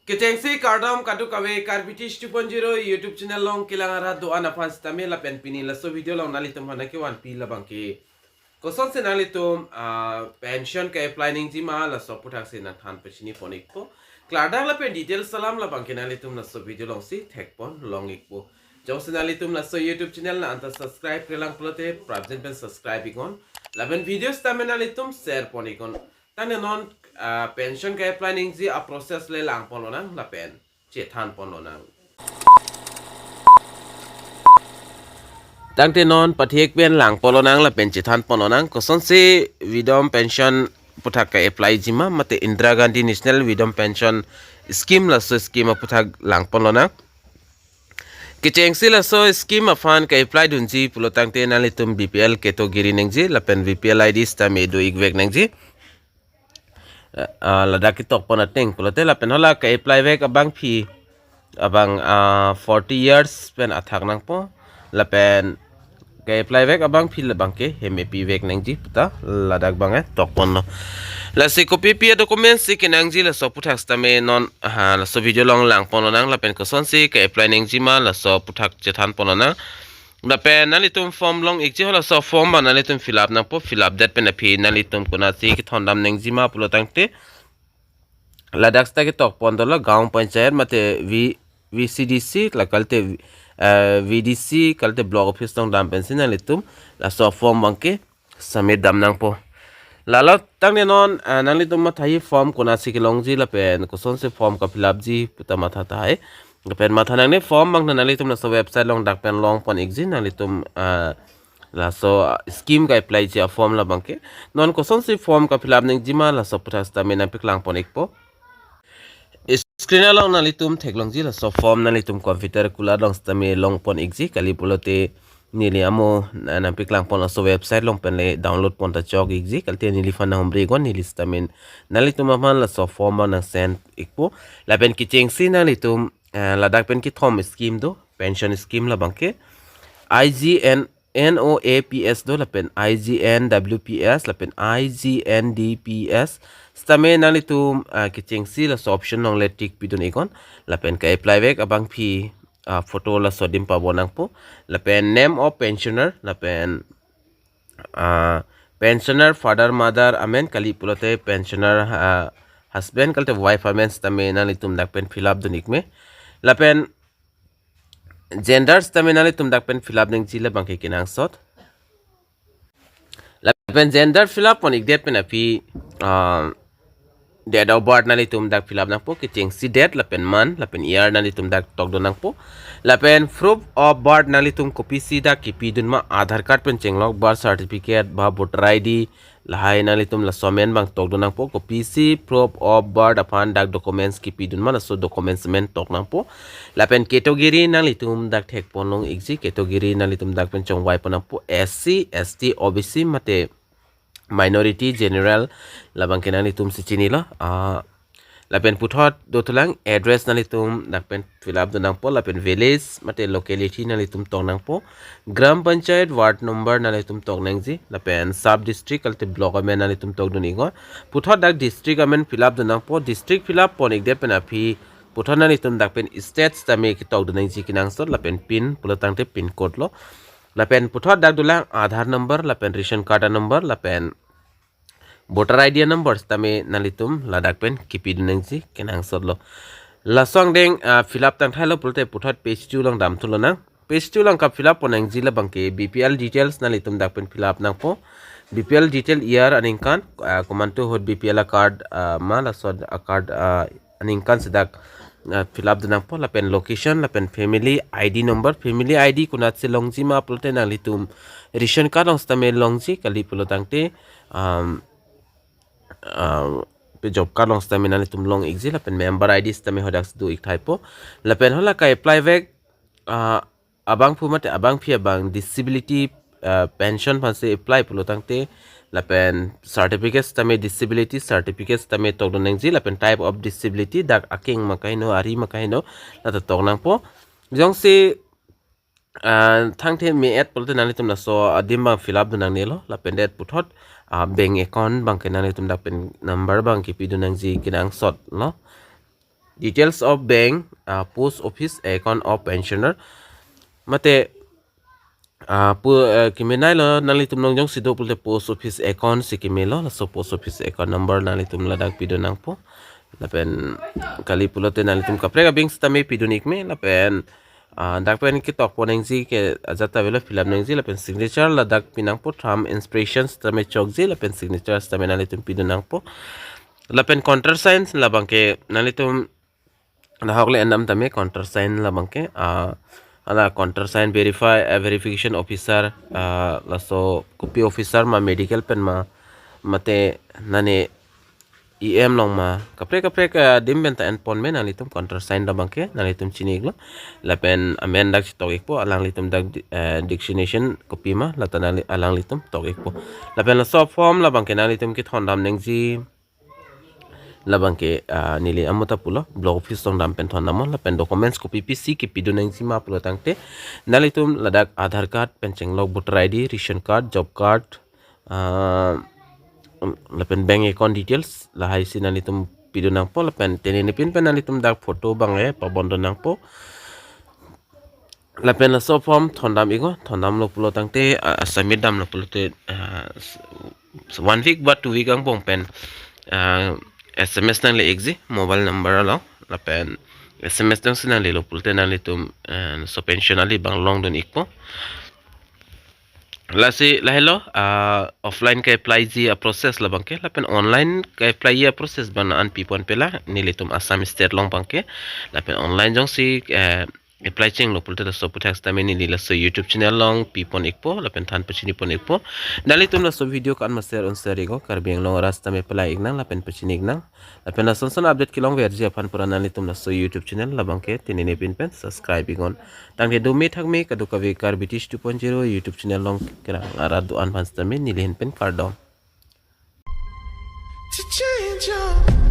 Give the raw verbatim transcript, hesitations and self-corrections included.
Kechengsi kardom kadokave Karbi Teach two point zero YouTube channel along kelang arat do-an aphan sitame lapen pini laso video along nanglitum aphan nangkevanpi labangke kosonsi nanglitum ah, pension ke-apply nangji ma laso aputhaksi nangthan pachini pon ikpo. Klardak lapen details alam labangke nanglitum laso video alongsi thekpon long ikpo. Jongsi nanglitum laso YouTube channel nang anta subscribe-re lang pulote prapjin pen subscribe iknon. Lapen video sitame nanglitum share pon iknon. Tangte non ah, pension ke-apply nangji a-process le langpon lonang lapen chethan pon lonang. Tangte non pathek pen langpon lonang lapen chethan pon lonang. Kosonsi Vidom Pension aputhak ke-apply ji ma mate Indira Gandhi National Vidom Pension Scheme, laso scheme aputhak langpon lonang. Kechengsi laso scheme aphan ke-apply dunji pulo tangte nanglitum B P L category nangji lapen B P L I D sitame do-ik vek nangji. Ah, ladak ketok pon ateng pulote lapen hala ke-apply vek abangpi abang ah, forty years pen athak nangpo. Lapen ke-apply vek abangpi labangke hem epi vek nangji puta ladak abang eh tok ponlo. Lasi kopi pi a-documents si kenangji laso aputhak sitame non ah, laso video along langpon lonang lapen kosonsi ke-apply nangji ma laso aputhak chethan pon lonang. Lapen nanglitum form long ikji, halaso form abang nanglitum fill up nangpo, fill up det pen aphi nanglitum konatsi kethondam nangji ma pulo tangte ladak sita ketok pon dolo, Gaon Panchayat mate V VCDC la kalte eh, VDC kalte block office along dam pensi nanglitum laso form abangke submit dam nangpo. Lalo tangte non ah, nanglitum mathaji form konatsi kelongji lapen kosonsi form ka-fill up ji puta matha tahai. Lapen matha nangne form abang nanglitum laso website along dak pen long pon ikji nanglitum ah, laso ah, scheme ke-apply ji a-form labangke. Non kosonsi form ka-fill up nangji ma laso aputhak sitame nangpeklang pon ikpo. Screen along nanglitum theklongji laso form nanglitum computer kulat along sitame long pon ikji, kali pulote neli amo na- nangpeklang pon laso website along pen le download pon ta chok ikji, kalite neliphan nanghumri iknon, neli sitame nanglitum aphan laso form abang nang send ikpo. Lapen kechengsi nanglitum eh, ladak pen kethom scheme do, pension scheme labangke I G N N O A P S do lapen I G N W P S lapen I G N D P S. Sitame nanglitum ah, kechengsi laso option along le tick pidun iknon. Lapen ke-apply vek abangpi ah, photo laso adim pabon nangpo. Lapen name of pensioner lapen ah, pensioner father mother amen, kali pulote pensioner ah, husband kalte wife amen sitame nanglitum dak pen fill up dun ikme. Lapen gender sitame nanglitum dak pen fill up nangji labangke kenangsot. Lapen gender fill up pon ikdet pen aphi ah, date of birth nanglitum dak fill up nangpo, kechengsi date lapen month lapen year nanglitum dak tokdun nangpo. Lapen proof of birth nanglitum kopisi dak kipidun ma, Aadhaar card pen chenglok, birth certificate ba voter I D, lahai nanglitum laso amen abang tokdun nangpo. Kopisi proof of birth aphan dak documents kipidun ma laso documents amen tok nangpo. Lapen category nanglitum dak thekpon long ikji, category nanglitum dak pen chongvai pon nangpo, S C, S T, O B C mate minority, general, labangke nanglitum si chinilo. Ah, lapen puthot dothulang, address nanglitum dak pen fill up dun nangpo, lapen village mate locality nanglitum tok nangpo, Gram Panchayat, ward number nanglitum tok nangji, lapen sub district kalte block amen nanglitum tokdun iknon. Puthot dak district amen fill up dun nangpo, district fill up pon ikdet pen aphi puthot nanglitum dak pen state sitame ketok dun nangji kenangsot, lapen pin pulo tangte pin code lo. Lapen puthot dak dolang Aadhaar number lapen ration card a-number lapen voter I D a-number sitame nanglitum ladak pen kipidun nangji kenangsot lo. Laso angdeng ah, fill up tangthailo pulote puthot page two along damthu lonang. Page two along ka-fill up pon nangji labangke B P L details nanglitum dak pen fill up nangpo. B P L detail year aningkan ah, komantu ahut B P L a-card ah, ma laso a-card ah, aningkan si dak ah, fill up dun nangpo, lapen location lapen family I D number, family I D konatsi longji ma pulote nanglitum ration card along sitame longji, kali pulo tangte um, um, pe job card along sitame nanglitum long ikji, lapen member I D sitame hadak si do ik thaipo. Lapen hala ke-apply vek ah, abangphu mate abangpi abang disability ah, pension aphansi apply pulo tangte lapen certificate sitame, disability certificate sitame tokdun nangji, lapen type of disability, dak akeng ma kaheno, ari ma kaheno, lata tok nangpo. Jongsi ah, thangthe me-et pulote nanglitum laso adim abang fill up dun nangnelo, lapen det puthot ah, bank account abangke nanglitum dak pen number abang kipidun nangji kenangsot lo. details of bank, uh, post office account of pensioner. Mate, uh, pu, uh, kemenailo, nanglitum along jongsi do pulote post office account si kemelo, laso post office account number nanglitum ladak pidun nangpo. Lapen kali pulote nanglitum kaprek a-bank sitame pidun ikme, lapen, ah, dak pen ketok pon nangji ke ajat ta avelo fill up nangji, lapen signature ladak pi nangpo, thumb impression sitame chokji, lapen signature sitame nanglitum pidun nangpo. Lapen countersign labangke nanglitum nahok le endam tame countersign labangke, ah, ala countersign verify, ah, verification officer, ah, laso kopi officer ma, medical pen ma, mate nane E M along ma, kaprek kaprek, ah, adim pen ta en ponme, nanglitum countersign labangke nanglitum chini iklo. Lapen amen dak chitok ikpo, alanglitum dak di-, eh, designation kopi ma, lata nangli-, alanglitum tok ikpo. Lapen laso form labangke nanglitum kethondam nangji, labangke, ah, neli amo ta pulo, block office along dam pen thondamnon. Lapen documents kopi pisi kepidun nangji ma pulo tangte, nanglitum ladak Aadhaar card pen chenglok, voter I D, ration card, job card, ah, lapen bank account details, lahai si nanglitum pidun nangpo. Lapen tenenepin pen nanglitum dak photo abang e pabondun nangpo. Lapen laso form thondam iknon, thondamlo pulo tangte, ah, submit damlo pulote, ah, s-, one week ba two week angbong pen, ah, S M S nangle ikji mobile number along. Lapen S M S jongsi nanglelo pulote nanglitum, ah, laso pension ali abang longdun ikpo. Lasi lahelo, ah, offline ke-apply ji a-process labangke, lapen online ke-apply ji a-process abang an pipon pela, nelitum Assam State along abangke. Lapen online jongsi, eh, apply chenglo pulote laso aphuthak sitame neli laso YouTube channel along pipon ikpo, lapen than pachini pon ikpo. Nanglitum laso video ko-an ma share un share iknon, Karbi Anglong arat sitame palai iknang, lapen pachini iknang. Lapen lason son update kelongverji aphan pura nanglitum laso YouTube channel labangke tenenepin pen subscribe iknon. Tangte dome thakme kadokave Karbi Tish two point zero YouTube channel along kerang arat do-an aphan sitame neli ahin pen kardom. To change your